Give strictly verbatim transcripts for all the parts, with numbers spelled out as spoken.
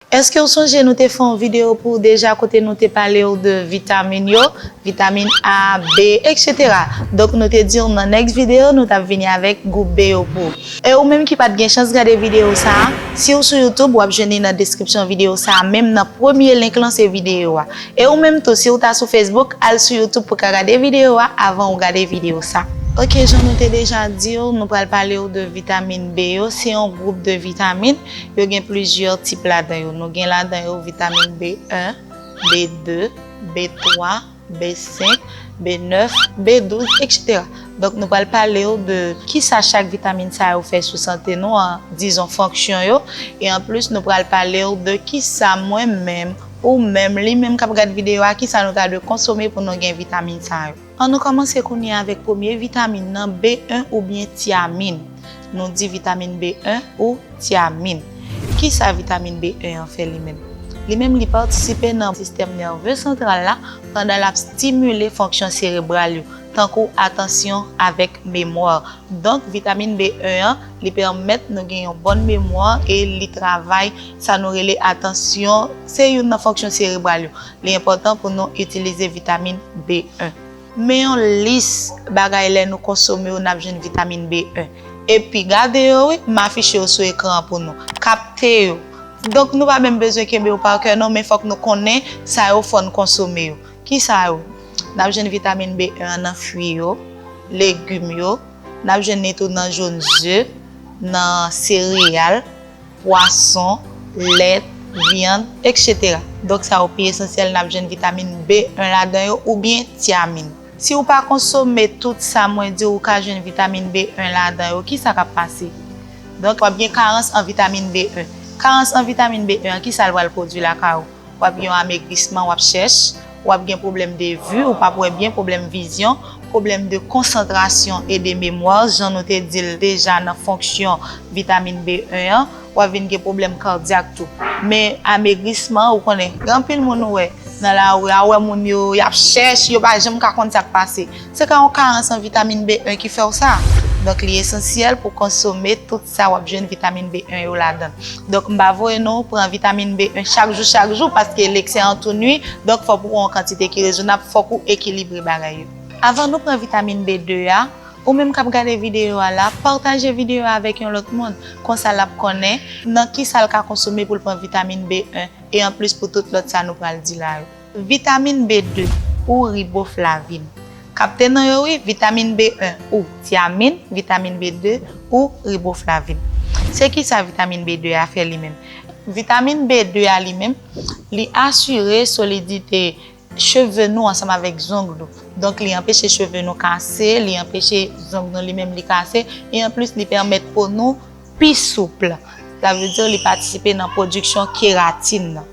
Èske w sonje nou te fè yon videyo pou w deja kote nou te pale w de vitamin yo, vitamin A, B, etsetera. Donk nou te di w nan next videyo nou t ap vini avèk gwoup B yo pou w. E ou menm ki pa t gen chans gade videyo sa a, si w sou YouTube w ap jwenn li nan deskripsyon videyo sa a, menm nan premye link lan se videyo a. E ou menm tou, si w ta sou Facebook, al sou YouTube pou w ka gade videyo a avan w gade videyo sa. Ok, jan nou te deja di w, nou pral pale w de vitamin B yo. Se yon gwoup de vitamin. Yo gen plizyè tip ladan yo. Nou gen ladan yo vitamin B en, B de, B twa, B senk, B nèf, B douz, etsetera. Donk nou pral pale w de kisa chak vitamin sa yo fè sou sante nou an, dizon fonksyon yo, e anplis nou pral pale w de kisa mwen menm, ou menm, li menm k ap gad videyo a, kisa nou ta dwe konsome pou nou gen vitamin sa yo. Ann nou kòmanse kounye a avèk premye vitamin nan, B en oubyen tyamin. Nou di vitamin B en ou tyamin. Kisa vitamin B en an fè li menm? Li menm li patisipe nan sistèm nève santral la pandan l ap stimile fonksyon serebral yo, tankou atansyon avèk memwa. Donk vitamin B en an, li pèmèt nou gen yon bòn memwa e li travay sa nou rele atansyon, se youn nan fonksyon serebral yo. Li enpòtan pou nou itilize vitamin B en. Men yon lis bagay lè nou konsome yo n ap jwenn vitamin B en. Epi gade yo wi, m afiche yo sou ekran an pou nou. Kapte yo. Donk nou pa menm bezwen kenbe yo pa kè non, men fòk nou konnen sa yo fò n konsome yo. Kisa yo? N ap jwenn vitamin B en an nan fwi yo, legim yo, n ap jwenn li tou nan jòn ze, nan sereyal, pwason, lèt, vyann, etsetera. Donk sa yo pi esansyèl, n ap jwenn vitamin B en ladan yo oubyen tyamin. Si w pa konsome tout sa mwen di w, ou ka jwenn vitamin B en ladan yo, kisa k ap pase? Donk w ap gen karans an vitamin B en. Karans an vitamin B en an, kisa l pral pwodui lakay ou? W ap gen yon amegrisman, w ap chèch, w ap gen pwoblèm de vi, ou p ap wè byen, pwoblèm vizyon, pwoblèm de konsantrasyon e de memwa, jan nou te di l deja nan fonksyon vitamin B en an, w ap vin gen pwoblèm kadyak tou. Men amegrisman, ou konnen, gen anpil moun ou wè nan lari a, ou wè moun yo, y ap chèch, yo pa janm ka konn sa k pase. Se ka yon karans an vitamin B en ki fè w sa. Donk li esansyèl pou konsome tout sa w ap jwenn vitamin B en yo ladan l. Donk m pa voye nou pran vitamin B en chak jou, chak jou, paske l'excès en tout nuit, donk fòk ou pran yon kantite ki rezonab, fòk ou ekilibre bagay yo. Avan nou pran vitamin B de a, ou menm k ap gade videyo a la, pataje videyo a avèk yon lòt moun, konsa l ap konnen nan kisa l ka konsome pou l pran vitamin B en, e anplis pou tout lòt sa nou pral di la yo. Vitamin B de ou riboflavin. Kapte non yo wi, vitamin B en ou tyamin, vitamin B de ou riboflavin. Se kisa vitamin B de a fè li menm? Vitamin B de a li menm, li asire solidite cheve nou ansanm avèk zong nou. Donk li anpeche cheve nou kase, li anpeche zong nou li menm li kase, e anplis li pèmèt po nou pi soup. Sa vle di li patisipe nan pwodiksyon keratin nan.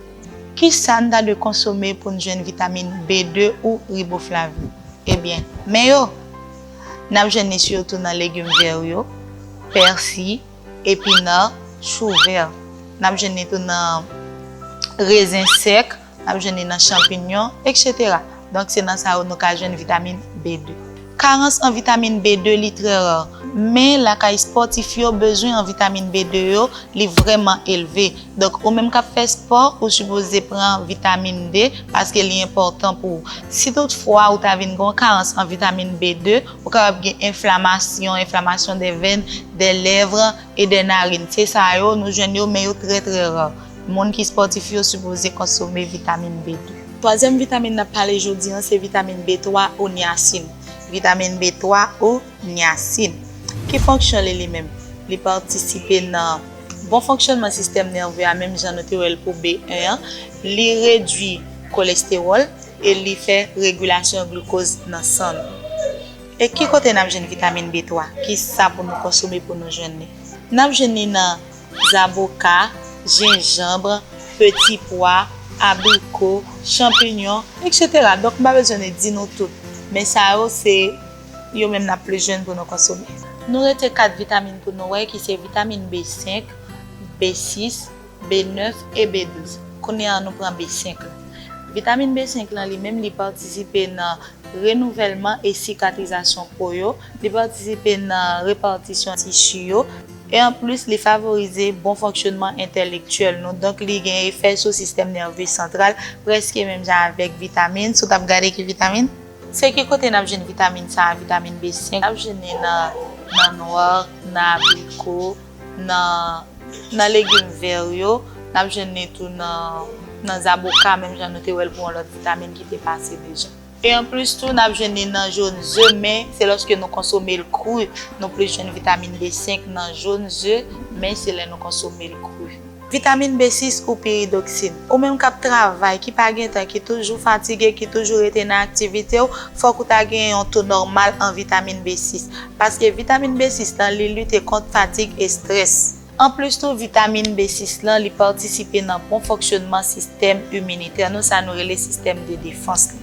Kisa n ta dwe konsome pou n jwenn vitamin B de ou riboflavin? Ebyen, men yo, n ap jwenn li sitou nan legim vè yo, pèsi, epina, chou vè. N ap jwenn li tou nan rezen sèk, n ap jwenn li nan chanpinyon, etsetera. Donk se nan sa yo nou ka jwenn vitamin B de. Karans an vitamin B de li trè ra, men lakay espòtif yo bezwen an vitamin B de yo li vrèman elve. Donk ou menm k ap fè espò, ou sipoze pran vitamin D paske li enpòtan pou ou. Si toutfwa ou ta vin gen yon karans an vitamin B de, ou kapab gen enflamasyon, enflamasyon dè vèn, dè lèv e dè narin. Se sa yo, nou jwenn yo, men yo trè trè ra. Moun ki espòtif yo sipoze konsome vitamin B de. Twazyèm vitamin n ap pale jodi an se vitamin B twa ou nyasin. Vitamin B twa ou nyasin. Ki fonksyon li li menm? Li patisipe nan bon fonksyònman sistèm nève a, menm jan nou te wè l pou B en an. Li redui kolestewòl e li fè regilasyon glikoz nan san nou. E ki kote n ap jwenn vitamin B twa? Kisa pou nou konsome pou nou jwenn li? N ap jwenn li nan zaboka, jenjanm, peti pwa, abriko, chanpinyon, etsetera. Donk m pa bezwen di nou tout, men sa yo se yo menm n ap plis jwenn pou nou konsome. Nou rete kat vitamin pou nou wè ki se vitamin B senk, B sis, B nèf e B douz. Kounye a nou pran B senk la. Vitamin B senk lan li menm li patisipe nan renouvèlman e sikatrizasyon po yo, li patisipe nan repatisyon tisi yo, E anplis, li favorize bon fonksyonman entèlektyèl nou. Donk, li gen efè sou sistèm nève santral, prèske menm jan avèk vitamin. Si w t ap gade ki vitamin? Se ki kote n ap jwenn vitamin sa a, vitamin B senk? N ap jwenn li nan, nan nwa, nan abriko, nan, nan legim vè yo. N ap jwenn li tou nan, nan zaboka, menm jan nou te wè l pou yon lòt vitamin ki te pase deja. E anplis tou, n ap jwenn li nan jòn ze, men se lòske nou konsome l kri, nou plis jwenn vitamin B senk nan jòn ze, men se lè nou konsome l kri. Vitamin B sis ou piridoksin. Ou menm k ap travay, ki pa gen tan, ki toujou fatige, ki toujou rete nan aktivite w, fòk ou ta gen yon to nòmal an vitamin B sis. Paske vitamin B sis lan, li lite kont fatig e estrès. Anplis tou, vitamin B sis lan, li patisipe nan bon fonksyonman sistèm iminitè nou, sa nou rele sistèm de defans li.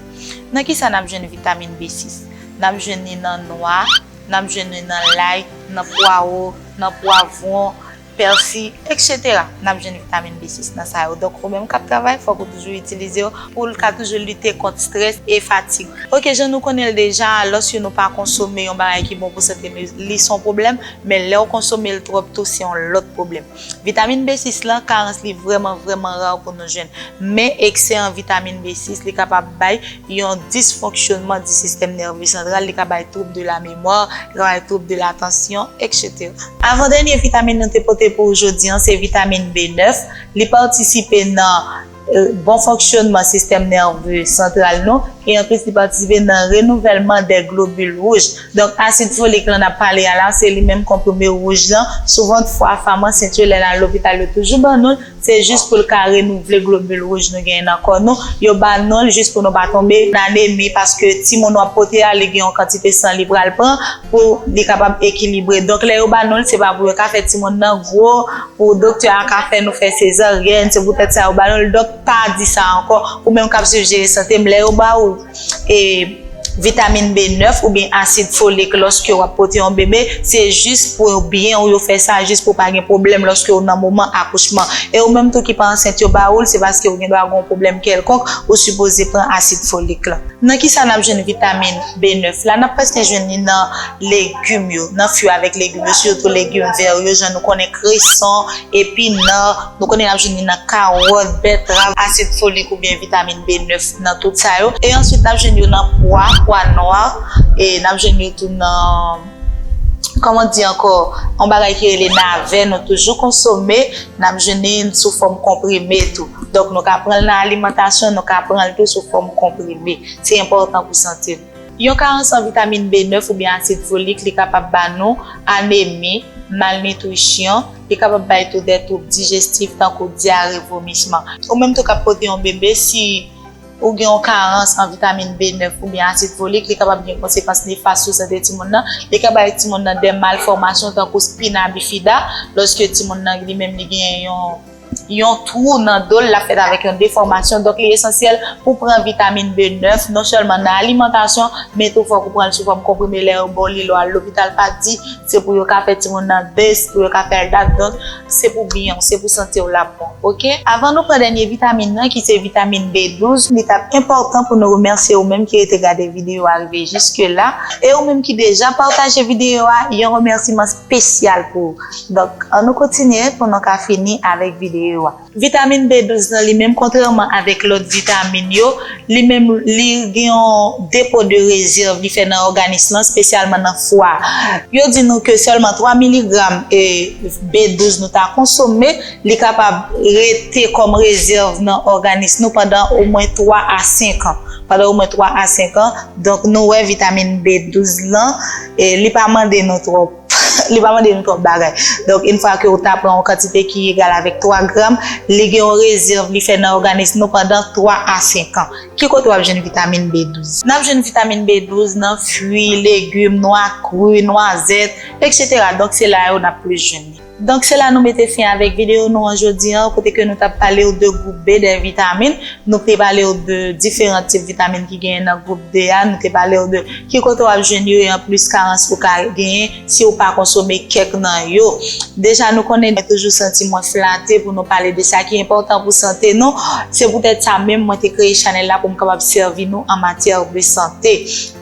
Nan ki sa n ap jwenn vitamin B sis? N ap jwenn li nan nwa, n ap jwenn li nan lay, nan pwawo, nan pwavwon, pèsi, etsetera. N ap jwenn vitamin B sis nan sa yo. Donk, ou menm k ap travay, fòk ou toujou itilize yo pou l ka toujou lite kont estrès e fatig. Oke, jan nou konnen l deja, lòske nou pa konsome yon bagay ki bon pou sante nou, li se yon pwoblèm, men lè w konsome l twòp tou, se yon lòt pwoblèm. Vitamin B sis lan, karans li vrèman, vrèman ra pou nou jwenn. Men eksè an vitamin B sis, li kapab bay yon disfonksyonman di sistèm nève santral, li ka bay twoub de la memwa, li ka bay twoub de latansyon, etsetera. Avan dènye vitamin nou te pote pou ou jodi an, se vitamin B nèf. Li patisipe nan, e, bon fonksyonman sistèm nève santral nou, e anplis li patisipe nan renouvèlman dè globil wouj. Donk, asid folik lan n ap pale a la, se li menm konprime wouj lan. Souvantfwa, fanm ansent yo, lè l al lopital, yo toujou ban nou l. Se jis pou l ka renouvle globil wouj nou genyen nan kò nou. Yo ba nou l jis pou nou pa tonbe nan anemi, paske timoun w ap pote a, li gen yon kantite san li pral pran pou li kapab ekilibre. Donk, lè yo ba nou l, se pa pou yo ka fè timoun nan gwo, pou doktè a ka fè nou fè sezaryèn, se poutèt sa yo ba nou l. Donk, pa di sa ankò. Ou menm k ap swiv Jere Sante m, lè yo ba ou, e, vitamin B nèf oubyen asid folik lòske w ap pote yon bebe, se jis pou byen w yo fè sa, jis pou pa gen pwoblèm lòske w nan moman akouchman. E ou menm tou ki pa ansent, yo ba ou l, se paske w gen dwa gen yon pwoblèm kèlkonk, ou sipoze pran asid folik lan. Nan ki sa n ap jwenn vitamin B nèf la? N ap prèske jwenn li nan legim yo, nan fwi avèk legim yo, sitou legim vè yo, jan nou konnen kreson, epinan, nou konnen n ap jwenn li nan kawòt, bètrav, asid folik oubyen vitamin B nèf nan tout sa yo. E answit, n ap jwenn yo nan pwa, pwa nwa, e n ap jwenn yo tou nan, kòman di ankò, yon bagay ki rele navè, nou toujou konsome, n ap jwenn li sou fòm konprime tou. Donk, nou ka pran l nan alimantasyon, nou ka pran l tou sou fòm konprime. Se enpòtan pou sante nou. Yon karans an vitamin B nèf oubyen asid folik, li kapab ba nou anemi, malnitrisyon, li kapab bay tou de twoub dijestif tankou dyare, vomisman. Ou menm tou k ap pote yon bebe, si ou gen yon karans an vitamin B nèf oubyen asid folik, li kapab gen konsekans nefas sou sante timoun nan. Li ka bay timoun nan de malfòmasyon tankou spina bifida, lòske timoun nan li menm li gen yon yon twou nan do l, l ap fèt avèk yon defòmasyon. Donk, li esansyèl pou pran vitamin B nèf, non sèlman nan alimantasyon, men tou fòk ou pran l sou fòm konprime lè yo ba w li, lè w al lopital, pa di se pou yo ka fè timoun nan des, pou yo ka fè l dat. Donk, se pou byen w, se pou sante w l ap bon, oke? Avan nou pran dènye vitamin nan, ki se vitamin B douz, li t ap enpòtan pou nou remèsye ou menm ki rete gade videyo a rive jiske la, e ou menm ki deja pataje videyo a, yon remèsiman espesyal pou ou. Donk, ann nou kontinye pou nou ka fini avèk videyo a. Vitamin B douz lan, li menm, kontrèman avèk lòt vitamin yo, li menm, li gen yon depo de rezèv li fè nan òganis lan, espesyalman nan fwa. Yo di nou ke sèlman twa miligram, e, B douz nou ta konsome, li kapab rete kòm rezèv nan òganis nou pandan omwen twa a senk an. Pandan omwen twa a senk an, donk, nou wè vitamin B douz lan, e, li pa mande nou twòp. Li pa mande nou twòp bagay. Donk, yon fwa ke ou ta pran yon kantite ki egal avèk twa gram, li gen yon rezèv li fè nan òganis nou pandan twa a senk an. Ki kote w ap jwenn vitamin B douz? N ap jwenn vitamin B douz nan fwi, legim, nwa kri, nwazèt, etsetera. Donk, se la yo n ap plis jwenn li. Donk, se la nou mete fen avèk videyo nou an jodi an, kote ke nou t ap pale w de gwoup B, de vitamin. Nou te pale w de diferan tip vitamin ki genyen nan gwoup B a. Nou te pale w de ki kote w ap jwenn yo e anplis karans ou ka genyen si w pa konsome kèk nan yo. Deja, nou konnen mwen toujou santi mwen flate pou nou pale de sa ki enpòtan pou sante nou. Se poutèt sa menm mwen te kreye chanèl la pou m kapab sèvi nou an matyè de sante.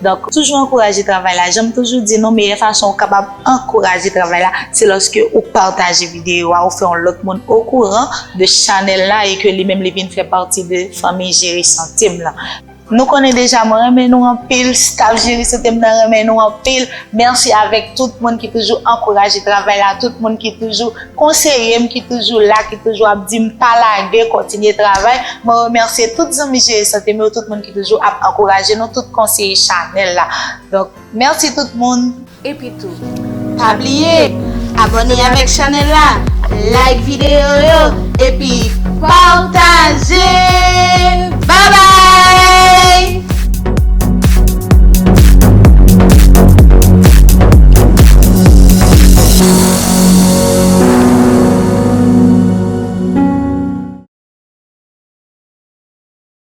Donk, toujou ankouraje travay la. Jan m toujou di nou, meyè fason ou kapab ankouraje travay la, se lòske ou pataje videyo a, ou fè yon lòt moun okouran de chanèl la e ke li menm li vin fè pati de fanmi Jere Sante m lan. Nou konnen deja, mwen renmen nou anpil, staff Jere Sante m nan renmen nou anpil. Mèsi avèk tout moun ki toujou ankouraje travay la, tout moun ki toujou konseye m, ki toujou la, ki toujou ap di m pa lage, kontinye travay. Mwen remèsye tout zanmi Jere Sante m yo, tout moun ki toujou ap ankouraje nou, tout konseye chanèl la. Donk, mèsi tout moun. Epi tou, pa bliye, abòne avèk chanèl la, like videyo yo, epi pataje!